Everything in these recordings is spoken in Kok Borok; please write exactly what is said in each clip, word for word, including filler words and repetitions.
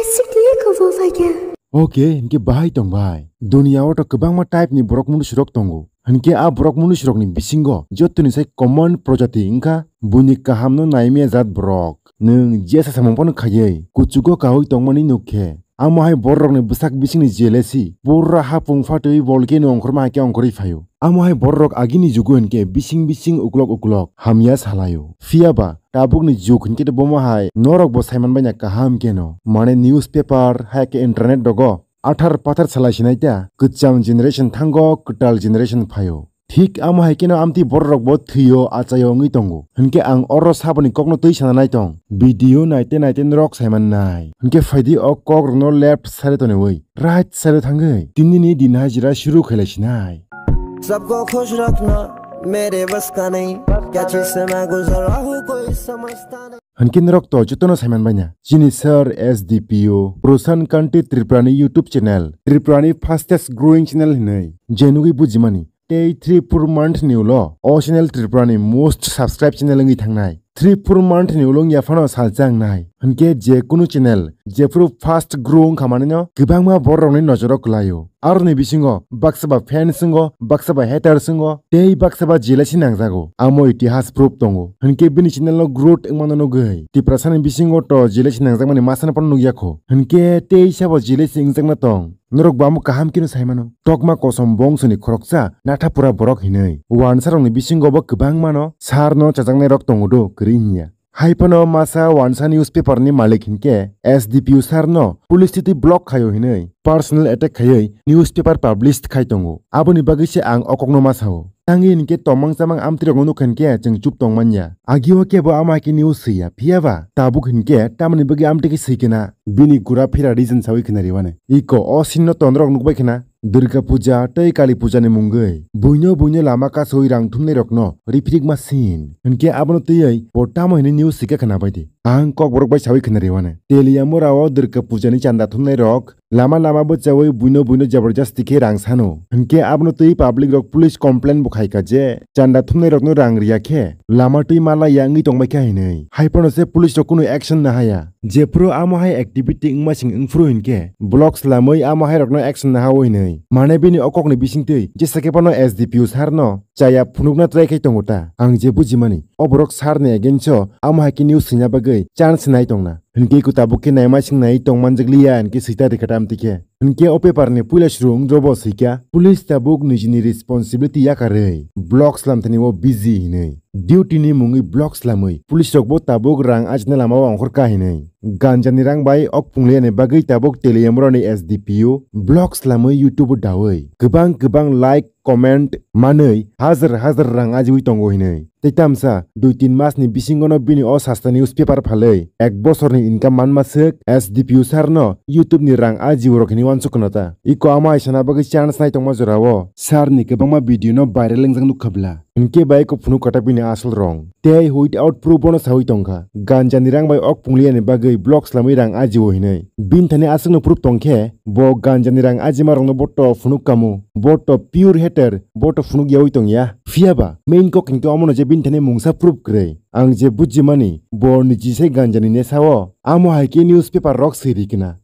Sikliya kobo phaikha. Oke, hinkhe bahai tong bai. Dunia o to kwbangma type ni borok munusurok tongo. Hinkhe a borok munusurok ni bisingo jotoni sai common projati wngkha buini kahamno naimya jat borok. Nwng jesa samung phano khaiwi kuchugo kahwi tongmani nukkhe. Amo hai bororokni bwsak bisingni jealousy pura hapung phatwi volcano ongkhorma hai khe ongkhorwi phaio. Amo hai bororok agini jugo hinkhe bising bising uklok uklok hamya salaio. Phiyaba tabukni jug hinkhe bomo hai norokbo saiman baina kaham kheno. Mane newspaper hai khe internet rogo athar pathar salai sinai ta kwcham generation thango kwtal generation phaio. Thik amo hai kheno amtwi bororokbo thwio achaio wngwi tongo. Hinkhe ang oro saboni kokno twi sana nai tong. Video naite naite norok saiman nai. Hinkhe phaidi o kokrokno left side o toniwi right side o thangwi tinini din hajira shuru khailai sinai. सबको खुश रखना मेरे बस का नहीं, क्या चीज से मैं गुजर रहा हूँ कोई समझता नहीं। Hinkhe norok to jotono saiman baina. Chini sir S D P O, Prashan Kanti Tripura ni YouTube channel, Tripura ni fastest growing channel hinwi je nugwi bujimani. Tei three four month ni ulo o channel Tripura ni most subscribe channel wngwi thangnai. Three four month ni ulo wngya phano salsa wngnai. Hinkhe je kunu channel jephuru fast grow wngkha manino kwbangma bororokni nojoro kwlaio. Aroni bisingo baksa ba fans wngo, baksa ba haters wngo, tei baksa ba jealousy nangjago. Amo itihas proof tongo. Hinkhe bini channel no growth wngmano nugwi Tiprasani bisingo to jealousy nangjakmani masano phano nugyakho. Hinkhe tei sabo jealousy wngjakna tong. Norok bo amo kaham kheno saimano. Tokma kosom bongsoni khoroksa nathapura borok hinwi. Wansarokni bisingo bo kwbangmano sarno chajaknairok tongo do kwrwi hinya. Hai phano masa wansa newspaper ni malik hinkhe S D P O sir no police twi block khaio hinwi personal attack khaiwi newspaper publish khai tongo. Aboni bagwi se ang o kokno ma sao. Tangwi hinkhe tomang chamang amtwirokno nukha hinkhe chwng chup tong manya. Agio kebo ama hai khe news swiya, phiyaba tabuk hinkhe tamoni bagwi amtwi khe swi khe na? Bini gura phira reason sawi khna riwani. Iko o scene no tonrok nukbai khna. Durga Puja tei Kali Puja ni mungwi buino buino lama kasowi rang thumnai rokno riphrik ma sin. Hinkhe abono twiwi bo tamo hini news sika khna bai di. Ang kokborok bai sawi khna riwani. Teliamura o Durga Puja ni chanda thumnai rok lama lama bwchawi buino buino jabardasti khe rang sano. Hinkhe abono twi public rok police complain bo khaika je chanda thumnai rokno rang riya khe lama twi malaiya wngwi tongbai kha hinwi. Hai phano se police rok kunu action nahaya. Jephuru amo hai activity wngma sing wngphuru hinkhe block slamwi amo hai rokno action nahawi hinwi. Mane bini o kokni bisingtwi jesa khe phano S D P O sir no chaya phunukna try khai tongo ta. Ang je bujimani, o borok sir ni against o amo hai khe news swina bagwi chance nai tongna. Hinkhe iko tabuk khe naima sing nai tong manjakliya hinkhe swita rikha tamtwi khe. Hinkhe o paper ni puila suru wngdrobo swikha, police tabuk nijini responsibility yakarwi block slamthani o busy hinwi. Duty ni mungwi block slamwi police rokbo tabuk rang ajina lama o ongkhorkha hinwi. Ganja ni rang bai ok pungliya ni bagwi tabuk Teliamura ni S D P O block slamwi YouTube o dawi kwbang kwbang like, comment manwi hajar hajar rang ajiwi tongo hinwi. Tei tamsa dui tin mas ni bisingo no bini o sasta newspaper phalwi ek bosor ni income manma swk S D P O sir no YouTube ni rang ajiwo rok hinwi uansuk khna ta. Iko amo hai sana bagwi chance nai tongma jora o sir ni kwbangma video no viral wngjak nukha bla. Hinkhe bai ko phunuk kata bini asol rong. Tei without proof bono sawi tongkha. Ganja ni rang bai ok pungliya ni bagwi block slamwi rang ajiwo hinwi. Bini thani aswkno proof tongkhe bo ganja ni rang ajima rokno bo to phunuk kamo. Bo to pure hater, bo to phunuk yawi tongya. Phiyaba main kok hinkhe omono je bini thani mungsa proof kwrwi. Ang je bujimani bo niji se ganja ni nesa o. Amo hai khe newspaper rok swi rikna.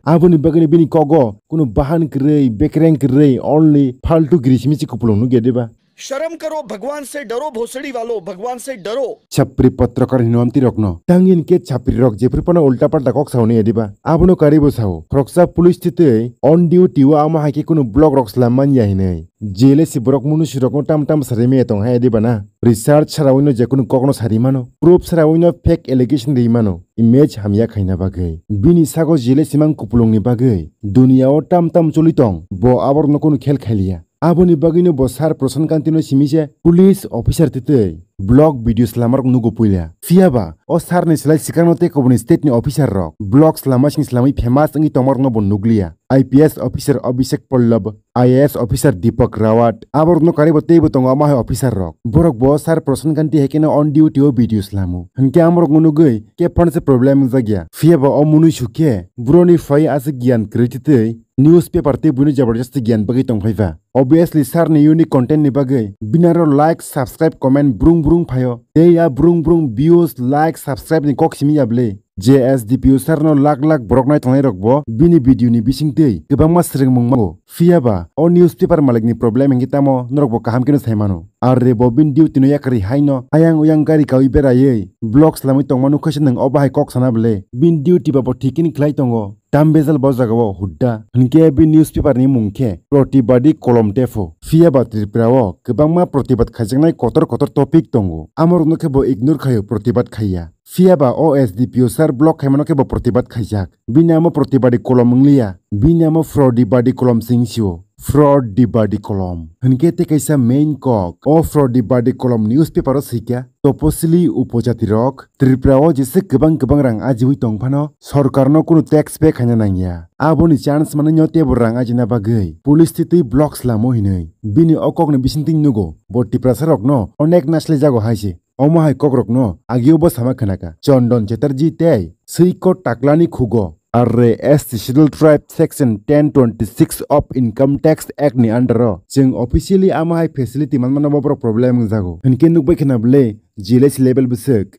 Aboni bagwino bini kogo kunu bahan kwrwi, bekreng kwrwi, only faltu giri simi si kupulung nukya diba? शर्म करो, भगवान से डरो, भोसड़ी वालों, भगवान से डरो। Chapri patrokar hino amti rokno. Tangin ke chapri rok jephru pano ulta palta kok sauni ediba. Abono karibo sao. Khoroksa police titwi on duty o amo hai khe kunu block rok slam manya hinwi. Jele si borok munusi rokno tam tam sari me tong hai ediba na. Research sarawino je kunu kokno sari mano. Proof sarawino fake allegation ri mano. Image hamya khaina bagwi. Bini sago jele simang kupulungni bagwi. Dunia o tam tam choli tong. Bo aborokno kunu khel khailiya. Aboni bagwino bo sir Prashan Kanti no simi se police officer titwi block video slamarok nugo puila. Phiyaba o sir ni slai swkangno tei kubuni state ni officer rok block slama sing slamwi famous wngwi tongmarokno bo nukliya. I P S officer Abhishek Pallab, I A S officer Deepak Rawat, aborokno karibo teibo tongo omo hai officer rok. Borok bo sir Prashan Kanti hai kheno on duty o video slamo. Hinkhe amorokno nugwi khe phano se problem wngjakya. Phiyaba o munui sukhe broni phai aswk giyan kwrwi titwi newspaper tei buino jabardasti giyan bagwi tongphaiba. Obviously, sir ni unique content ni bagwi binaro like, subscribe, comment brung brung phaio. Tei ya brung brung views, like, subscribe ni kok simi ya bwle. Je S D P O sir no lakh lakh borok nai tongnai rok bo bini video ni bising twi kwbangma swrwngmung mago. Phiya ba o newspaper malik ni problem hinkhe tamo norok bo kaham kheno sai mano. Ar re bo bini duty no yakarwi hai no ayang uyang gari kawi beraiwi vlog slamwi tongma nukha se nwng o bahai kok sana bwle bini duty ba bo thik khe khlai tongo. Tam bejal bo jaga o hudda. Hinkhe bini newspaper ni mung khe Pratibadi Kolom Tepho. Phiya ba Tripura o kwbangma protibad khaijaknai kotor kotor topic tongo. Amorokno khe bo ignore khaio, protibad khaiya. Phiya ba o S D P O sir block khaimano khe bo protibad khaijak. Bini amo Pratibadi Kolom wngliya. Bini amo Pratibadi Kolom se wngsio. Pratibadi Kolom. Hinkhe tei kaisa main kok. O Pratibadi Kolom newspaper o swikha, toposili upojati rok Tripura o jesa kwbang kwbang rang ajiwi tong phano sorkar no kunu tax pay khaina nangya. Aboni chance manwi no teibo rang ajina bagwi police twi twi block slamo hinwi. Bini o kokni bisingtwi nugo bo Tiprasa rokno onek naisle jago hai se. Omo hai kokrokno agio bo sama khnaka Chondon Chatterjee tei Swiko Taklani khugo. Arre S T Scheduled Tribe Section ten twenty-six of Income Tax Act ni under o chwng officially amo hai facility manmano bo borok problem wngjago. Hinkhe nukbai khna bwle G L S level bwswk